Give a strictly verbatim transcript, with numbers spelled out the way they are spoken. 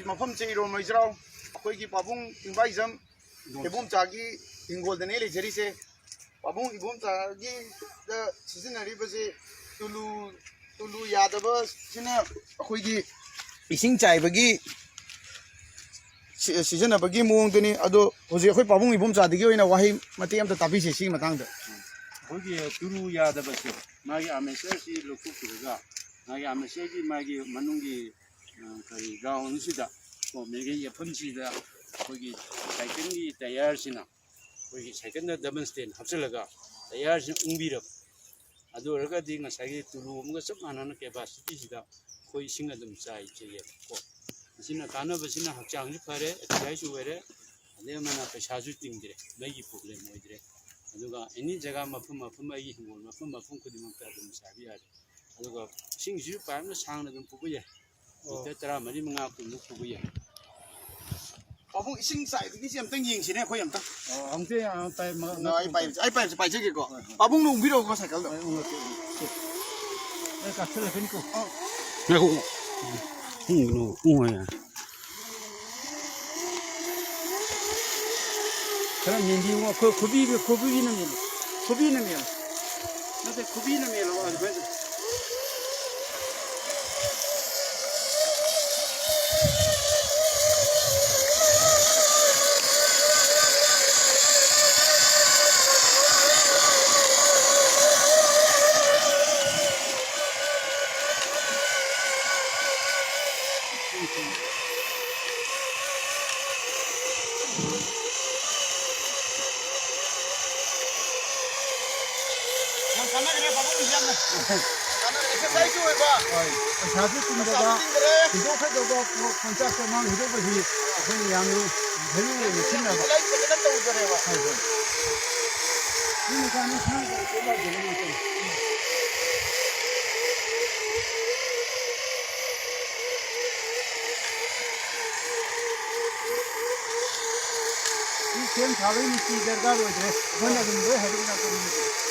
ꯃꯐꯝꯁꯦ ꯏꯔꯣꯝ ꯂꯩꯖ꯭ꯔꯥꯎ, ꯑꯩꯈꯣꯏꯒꯤ ꯄꯥꯕꯨꯡ ꯏꯕꯥꯏꯖꯝ ꯏꯕꯣꯝꯆꯥꯒꯤ ꯍꯤꯡꯒꯣꯜꯗꯅꯦ ꯂꯩꯖꯔꯤꯁꯦ꯫ ꯄꯥꯕꯨꯡ ꯏꯕꯣꯝꯆꯥꯒꯤꯗ ꯁꯤꯖꯤꯟꯅꯔꯤꯕꯁꯦ ꯇꯨꯂꯨ, ꯇꯨꯂꯨ ꯌꯥꯗꯕꯁꯤꯅ ꯑꯩꯈꯣꯏꯒꯤ ꯏꯁꯤꯡ ꯆꯥꯏꯕꯒꯤ ꯁꯤ-, ꯁꯤꯖꯤꯟꯅꯕꯒꯤ ꯃꯑꯣꯡꯗꯨꯅꯤ꯫ ꯑꯗꯣ ꯍꯧꯖꯤꯛ ꯑꯩꯈꯣꯏ ꯄꯥꯕꯨꯡ ꯏꯕꯣꯝꯆꯥꯗꯒꯤ ꯑꯣꯏꯅ ꯋꯥꯍꯩ ꯃꯇꯦꯛ ꯑꯃꯇ ꯇꯥꯕꯤꯁꯦ ꯁꯤꯒꯤ ꯃꯇꯥꯡꯗ꯫ ꯑꯩꯈꯣꯏꯒꯤ ꯇꯨꯂꯨ ꯌꯥꯗꯕꯁꯦ, ꯃꯥꯒꯤ armature ꯁꯤ ꯂꯧꯊꯣꯛꯄꯤꯔꯒ, ꯃꯥꯒꯤ armature ꯒꯤ ꯃꯥꯒꯤ ꯃꯅꯨꯡꯒꯤ, ꯑ, ꯀꯔꯤ, ground ꯁꯤꯗ, ꯀꯣ, ꯃꯦꯒꯤ ꯌꯦꯠꯐꯝꯁꯤꯗ ꯑꯩꯈꯣꯏꯒꯤ cycle ꯒꯤ tyre ꯁꯤꯅ, ꯑꯩꯈꯣꯏꯒꯤ cycle ꯗ double stand ꯍꯥꯞꯆꯤꯜꯂꯒ tyre ꯁꯤꯅ ꯎꯪꯕꯤꯔꯕ꯫ ꯑꯗꯨ ꯑꯣꯏꯔꯒꯗꯤ ꯉꯁꯥꯏꯒꯤ ꯇꯨꯂꯨ ꯑꯃꯒ ꯆꯞ ꯃꯥꯟꯅꯅ capacity ꯁꯤꯗ ꯑꯩꯈꯣꯏ ꯏꯁꯤꯡ ꯑꯗꯨꯝ ꯆꯥꯏꯖꯩꯌꯦꯕꯀꯣ꯫ ꯃꯁꯤꯅ ꯀꯥꯟꯅꯕꯁꯤꯅ ꯍꯛꯆꯥꯡꯁꯨ ꯐꯔꯦ, exercise ꯁꯨ ꯑꯣꯏꯔꯦ, ꯑꯗꯩ ꯑꯃꯅ ꯄꯩꯁꯥꯁꯨ ꯇꯤꯡꯗ꯭ꯔꯦ, ꯃꯩꯒꯤ problem ꯑꯣꯏꯗ꯭ꯔꯦ꯫ ꯑꯗꯨꯒ any ꯖꯒꯥ, ꯃꯐꯝ ꯃꯐꯝ, ꯑꯩꯒꯤ ꯍꯤꯡꯒꯣꯜ ꯃꯐꯝ ꯃꯐꯝ ꯈꯨꯗꯤꯡꯃꯛꯇ ꯑꯗꯨꯝ ꯆꯥꯕ ꯌꯥꯔꯦ꯫ ꯑꯗꯨꯒ ꯏꯁꯤꯡꯁꯤꯁꯨ pipe ꯅ ꯁꯥꯡꯅ ꯑꯗꯨꯝ ꯄꯨꯕ ꯌꯥꯏ꯫ ꯑꯣ꯫ Meter ꯇꯔꯥꯃꯔꯤ, ꯃꯉꯥ, ꯀꯨꯟꯃꯨꯛ ꯄꯨꯕ ꯌꯥꯏ꯫ ꯄꯥꯕꯨꯡ, ꯏꯁꯤꯡ ꯆꯥꯏꯕꯒꯤꯁꯦ ꯑꯝꯇꯪ ꯌꯦꯡꯁꯤꯅꯦ ꯑꯩꯈꯣꯏ ꯑꯝꯇꯪ꯫ ꯑꯣ, ꯑꯝꯇ ꯌꯦꯡ-, ꯑꯝꯇ ꯃ-, ꯅ, ꯑꯩ ꯄꯥꯏꯕꯁꯦ, ꯑꯩ ꯄꯥꯏꯕꯁꯦ ꯄꯥꯏꯖꯒꯦꯀꯣ꯫ ꯍꯣꯏ, ꯍꯣꯏ꯫ ꯄꯥꯕꯨꯡꯅ ꯎꯪꯕꯤꯔꯛꯎꯀꯣ cycle ꯗꯣ꯫ ꯍꯣꯏ, ꯎꯪꯉꯛꯀꯦ, ꯎꯪꯉꯛꯀꯦ꯫ ꯑꯩ ꯀꯥꯞꯁꯤꯜꯂꯛꯀꯅꯤꯀꯣ꯫ ꯑꯣ꯫ ꯉꯥꯏꯈꯣ꯫ ꯎꯪꯒꯅꯨ, ꯎꯪꯉꯣ ꯌꯥꯔꯦ꯫ ꯈꯔ ꯃꯦꯟꯕꯤꯌꯨ, ꯑꯩꯈꯣꯏ ꯈꯨꯕꯤ, ꯈꯨꯕꯤꯅ ꯃꯦꯜꯂꯨ, ꯈꯨꯕꯤꯅ ꯃꯦꯜꯂꯨ, ꯅꯠꯇꯦ, ꯈꯨꯕꯤꯅ ꯃꯦꯜꯂꯣ ꯑꯗꯨꯃꯥꯏꯅ꯫ ꯌꯥꯝ ꯀꯥꯟꯅꯈ꯭ꯔꯦ ꯄꯥꯕꯨꯡꯒꯤꯁꯦ ꯌꯥꯝꯅ꯫ ꯀꯥꯟꯅꯈ꯭ꯔꯦ, exercise ꯁꯨ ꯑꯣꯏꯕ꯫ ꯍꯣꯏ, ꯄꯩꯁꯥꯁꯨ ꯇꯤꯡꯗꯕ, ꯄꯩꯁꯥꯁꯨ ꯇꯤꯡꯗ꯭ꯔꯦ꯫ ꯊꯤꯟꯗꯣꯛ ꯈꯣꯠꯇꯣꯛꯄ ꯈꯣꯟꯆꯥꯛꯇ ꯃꯥꯡꯈꯤꯗꯧꯕꯁꯤ ꯑꯩꯈꯣꯏꯅ ꯌꯥꯝꯅ value ꯂꯩꯅ ꯁꯤꯖꯤꯟꯅꯕ꯫ Utilize ꯐꯖꯅ ꯇꯧꯖꯔꯦꯕ꯫ ꯍꯣꯏ, ꯍꯣꯏ꯫ ꯃꯤ ꯃꯆꯥ ꯃꯁꯥꯅ ꯇꯧꯕ ꯌꯥꯗꯦꯕ ꯉꯥꯛꯇꯅꯤ꯫ ꯁꯤ ꯁꯦꯝ ꯁꯥꯕꯒꯤ ꯃꯤꯁꯇ꯭ꯔꯤ ꯗꯔꯀꯥꯔ ꯑꯣꯏꯗ꯭ꯔꯦ, ꯑꯩꯈꯣꯏꯅ ꯑꯗꯨꯝ ꯂꯣꯏ ꯍꯩꯕ ꯉꯥꯛꯇꯅꯤ꯫